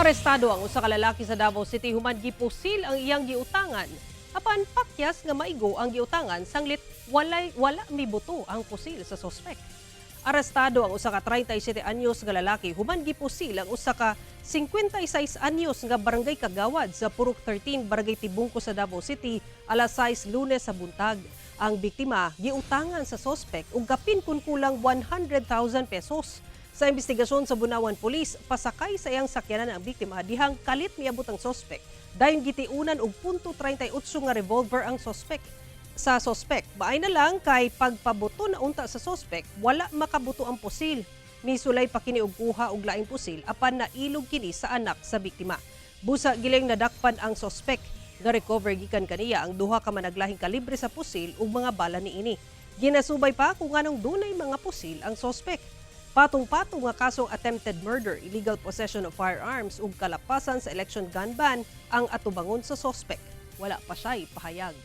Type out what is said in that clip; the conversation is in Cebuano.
Arestado ang usa ka lalaki sa Davao City human gipusil ang iyang giutangan. Apan pakyas nga maigo ang giutangan sanglit wala mibuto ang pusil sa sospek. Arestado ang usa ka 37 anyos nga lalaki human gipusil ang usa ka 56 anyos nga barangay kagawad sa Purok 13, Barangay Tibungco sa Davao City alas 6 Lunes sa buntag. Ang biktima giutangan sa sospek og kapin kun kulang 100,000 pesos. Sa investigasyon sa Bunawan Police, pasakay sa iyang sakyanan ang biktima dihang kalit miabot ang sospek. Dayon gitiunan og .38 nga revolver ang sospek. Sa sospek, maay na lang kay pagpabuto na unta sa sospek, wala makabuto ang pusil. Misulay pa kini og kuha og laing pusil apan nailog kini sa anak sa biktima. Busa giling nadakpan ang sospek. Ga-recover gikan kaniya ang duha ka managlahing kalibre sa pusil ug mga bala niini. Ginasubay pa kung nganong dunay mga pusil ang sospek. Patong-patong nga kasong attempted murder, illegal possession of firearms ug kalapasan sa election gun ban ang atubangon sa sospek. Wala pa siya'y pahayag.